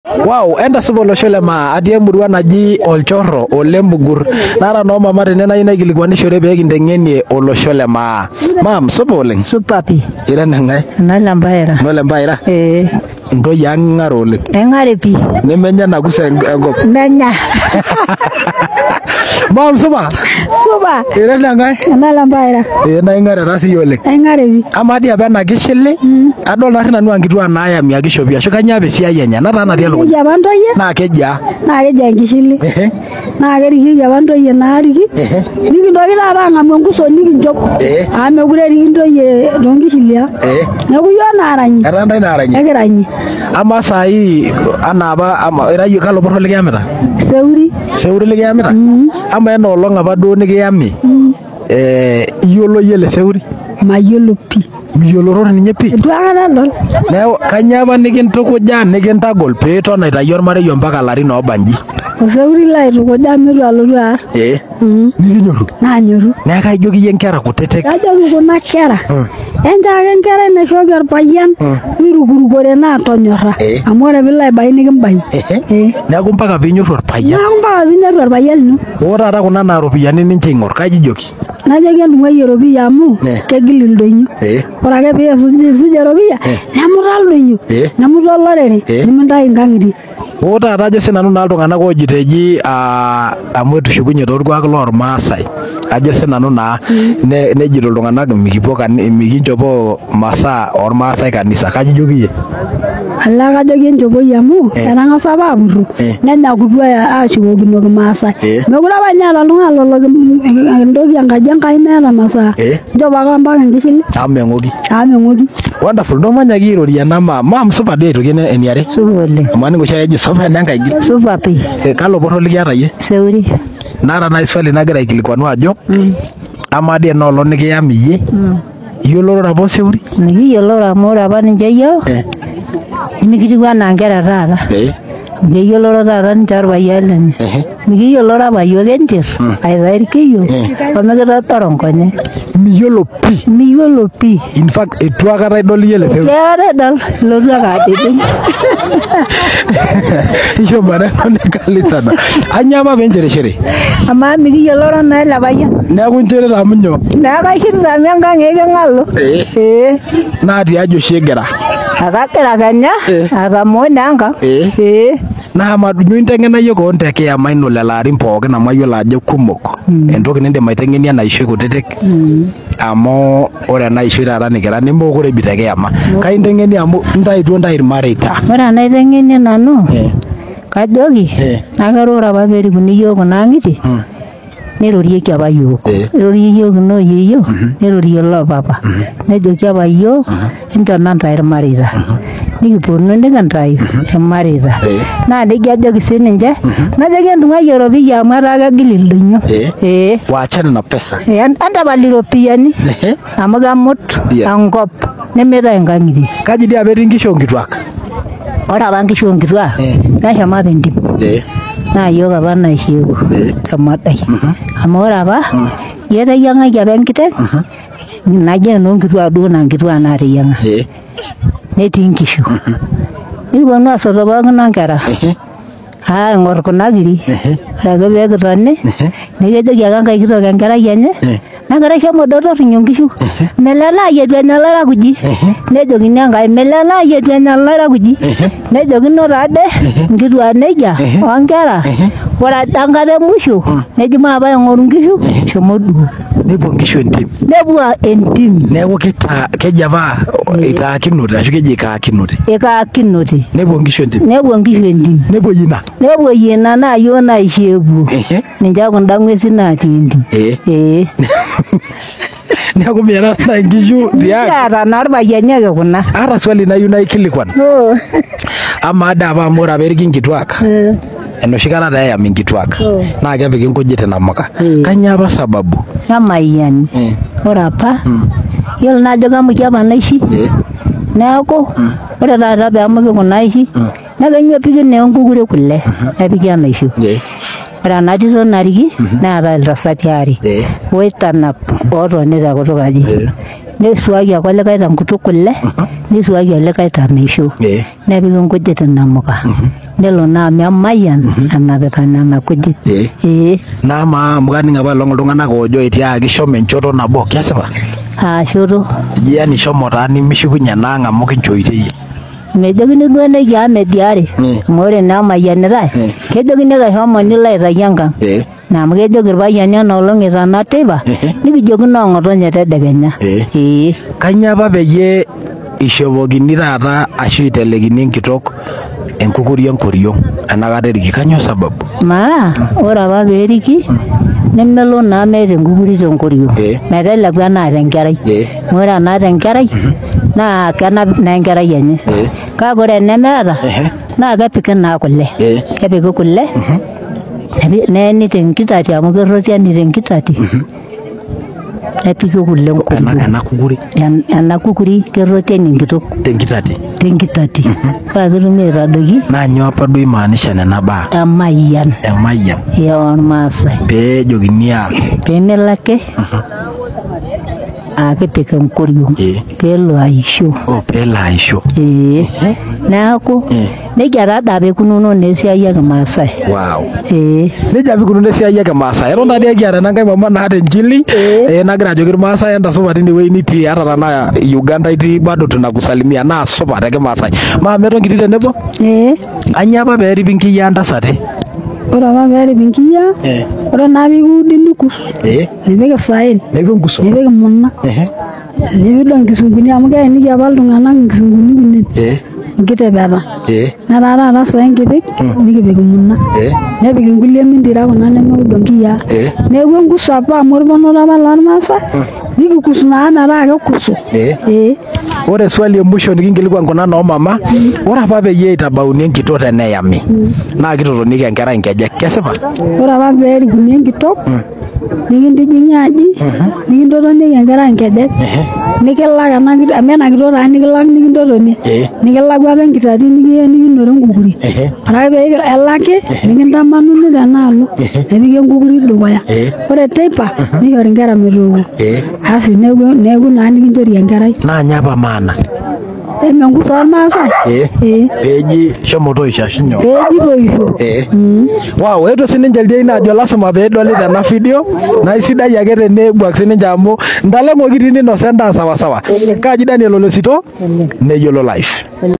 Wow, entasupa olosho le maa atii emurua naji Olchorro ole Mugur. Naata noo mama tene nayieu naikilikuanishore pee kinteng'enie olosho le maa. Maam, supa oleng. Supa pi. Ira eneng'ae? Eno Lempaira. Eno Lempaira? Ee. Intoyie ang ing'are oleng. Aing'are pi. Nemenya nakusa enkop. Menya. Maam, supa. Supa. Ira eneng'ae? Eno Lempaira. Ee, naa ing'are taa siyie oleng. Aing'are pi. Amaa dii apa ena kishili, adol naarri nanu aa nkituak naayami ake ishopi ashu kainyoo apa esiai enye netaa natii elukunya. Keji apa ntoyie. Naa kejaa? Naa keji enkishili. Naa kerikieki apa ntoyie naariki. Nikintoki taata ang'amu enkuso nikinchop. Amu mekure eriki ntoyie toonkishilia. Neeku iyiok naaranyi. Etaa ntae naaranyi? Ekiranyi. Amaa saai anaa apa ira iyie kalo porro likiyamita? Seuri. Seuri likiyamita? Amaa ena olong apa duo nikiyami, iyiolo iyie ele seuri? Mayiolo pi. Miyiolororo ninye pi? Eitu aikata adol. Neeku kainyoo apa nikintukuja nikintagol pee iton aitayu ormarei ompaka ilarin oobanji? Oseuri laitukuja metu alotu aar. Nikinyoru? Naanyoru. Neeku kaijoki iyie nkera kutitik. Kajoki kuna kera. Enchoo ake enkerai naishooki orpayian mirukurukore naa tonyorra. Amu ore piilo aibayu nikimbayu. Neeku mpaka piinyorru orpayian. Neeku mpaka piinyorru orpayian lino. Oo taata kuna naa ropiyiani ninche ing'or, kaji ijoki? Najoki entung'uai eropiyia amu kegil ildonyo. Ore ake pee isuj eropiyia nemuta ildonyo, nemuta olorere, nimintayu inkang'itie. Oo taata ajo sinanu naa iltung'anak oojito eji amu etushukunye torkuak lormaasai ajo sinanu naa nejito iltung'anak mikipuo mikinchopoo masaa ormaasai kanisa, kaji ijoki iyie? Olee kajoki enchopoi amu etang'asa apa aapurru nenyakutua aashukokino kimaasai. Mekure apa ninye eeta oltung'ani lolo entoki enkaji Enkai meeta masaa. Nchopo ake mpaka enkishili. Amu meng'oki. Amu meng'oki. Wonderful. Ntomanyaki airorie ena maam. Maam supa dii aitoki eniare. Supa oleng. Amu aning oshiake eji supa enenkai. Supa pi. Kalo porro likiata iyie? Seuri. Naata naaji swali nagira aikilikuanu ajo, amaa dii ena olong nikiyami iyie, iyiolororo apa oseuri? Mikiyioloro amu ore apa ninche iyiok, nimikitiu anaa nkera taata. Keyioloro taata ninche orpayian lenye. Mikiyioloro apa yiok entir aitayu irkiyo omikitodoro nkonyek. Miyiolo pi. Miyiolo pi. In fact, eitu aikata idol iyie ele seuri. Eitu aikata idol, ilotu ake adedeu. Isho maneno nikali sana. Anyoo apa pee inchereshere? Amaa mikiyioloro naa ele payian. Neeku incherere amu nyoo? Neeku aishirita amu enkang eking'alu. Naa tiaji oshi egira? Akagira kenya atamoo naa enkang. Naa amaa nyoo inteng'ena iyie koon te kiyama ino lelo arin pookin amu ayiolo ajo kumok entoki nindim aiteng'enie ena ishoi kutitik amu ore ena ishoi taata nikira nemeekure ebik te kiyama. Kai inteng'enie amu intaituo ntae irmareita. Ore enaiteng'enie nanu kajoki naa ore apa pee erikuni iyiok kuna ang'itie neirorieki apa yiok. Eirorie yiok ina oyieyio neirorie loo papa. Nejoki apa yiok enchom entai irmareita. Nikiponu nikintayu irmareita. Naa nejia ajoki sininche najoki entung'ai eropiyia amu etaa kegil ildonyo. Waachana na pesa. Entapal iropiyiani amu kemut enkop nemeetae inkang'itie. Kaji dii apa etii nkishu oonkituak? Ore apa nkishu oonkituak neshomo apa entim. Naa yiok apa naishiu temodai. Amu ore apa eteyiang'aki apa enkiteng naji enoonkituak duo naa nkituak naateyiang'a. Netii nkishu. Nikiponu aasoto pookin onkera aing'or kuna kiri. Ore ake pee kitoni nekejoki ake enkae kitok enkerai enye enkerai shomo duo torrinyo nkishu. Melo ele eitu enya olarakuji. Nejokini enkae melo ele eitu enya olarakuji. Nejokino taade nkituak nejia onkera. Ore ade enkata e musho neji maape aing'oru nkishu shomo duo. Nepuo nkishu entim. Nepuo entim. Neeku keji apa itaakinote ashu keji ikaakinote. Ikaakinote. Nepuo nkishu entim. Nepuo nkishu entim. Nepuo ina. Nepuo ina naa yiok naisho epuo. Ninche kunda ng'uesi natii entim. Neeku miata naa nkishu tiang. Kiata naa irpayiani ake kuna. Aata swali nayieu naikilikuan. Amaa dii apa amu ore apa eriki nkituak enoshi kata taa eyami nkituak naa kepiki nkujit inamuka. Kainyoo apa sababu? Kemayiani. Ore apa yiolo naa ajo kemuki apa naishi neeku ore taata peemuki kuna aishi naa kenyua epiki naa enkukuri kule nepiki enaisho. Ore ena tito nariki neetae iltasati aare oitanap ootoni tekutuk aji. Nisuaki ake olikae tenkutuk kule nisuaki olikae tenaisho. Nepiki nkujit inamuka. Nelo naa memayian enapita nena kujit. Naa amaa amu kaning apa elong iltung'anak oojo etiaaki shomo enchoto nabo, kesipa? Aa shoto. Eji yani shomo taa nimishukunye enaang amu kinchoitie. Mejokini duo nejia amu mediari. Amu ore naa emayianitae, kejokini ake shomo nilo aitayu enkang. Naa amu kejoki irpayiani ena olong itana teipa, nikijoki noong'otonye tedekenya. Kanyoo apa peyie ishopokini taata ashu itelekini enkitok enkukuri enkoriong enakata eriki, kanyoo sababu? Maa ore apa peeriki nemelo naa meeta enkukuri tenkoriong. Meteleku enaata enkerai. Amu ore enaata enkerai naa kenap naa enkerai enye. Kake ore enemeeta naa kepiki naa kule. Kepiki kule neeni tenkitati amu kerrotiani tenkitati. Nepiki kule enkoriong. Ena kukuri? Ena kukuri kerrotiani enkitok. Tenkitati? Tenkitati. Paa ketumi aitadoiki. Naa nyoo apa duo imaanisha nena baa? Emayian. Emayian. Ormaasai. Pee ejokini aa? Pee melo ake akipik enkoriong. Peelo aisho. Peelo aisho. Neeku nejia taa apa ikununo naa esiai e kimaasai. Wow. Nejia apa ikununo esiai e kimaasai. Eton taadii ekiata ena nkae mama naata enchili nagira ajoki irmaasai entasupa tinewueji nitii ata tenaa Uganda itii bado tunakusalimia naa supa te kimaasai. Maama eton kitii tenebo? Kanyoo apa peeripi nkiyiaa ntasati? Ore apa peeripi nkiyiaa, ore naa pikiudi nikus, nipik isaen, Nepiki enkuso. nipik imuna, nipik nkisunkuni amu keeniki apa iltung'anak nkisunkuni kunene, nkitipeta. Netaa taata isaen kipik, nikipik imuna. Nepik inkulie mindira kuna nemeudo nkiyiaa. Neeku enkuso apa amu orponoto apa lormaasai, nikikus naa metaa kekusu. Ore swali e mwisho nikinkilikuan kuna noomama, ore apa peyie eitabauni enkitok teneyami naa kitotonieki enkerai nkejek, kesipa? Ore apa peerikuni enkitok, nikintijing'i aji, nikintotonieki enkerai nkejek, nikilak ena kitok, amu ena kitok taa nikilak nikintotonie, nikilaku apa enkitati nikinore enkukuri. Ore ake pee elaki, nikintamanuni tenaalo, nepiki enkukuri dukuya. Ore teipa, nishori inkera metooko. Asi neeku naa nikinchori enkerai. Naa nyoo apa maana? Eme enkuso ormaasai? Peeji shomo toisho ashu nyoo? Peeji toisho. Wow, eetuo sininche ildiein aajo lasima peedoli tena video naa isidai ake tenebuak sininche amu ntaleng'o kitii ninosa endaa sawasawa. Kaaji Daniel Olesito neyiolo life.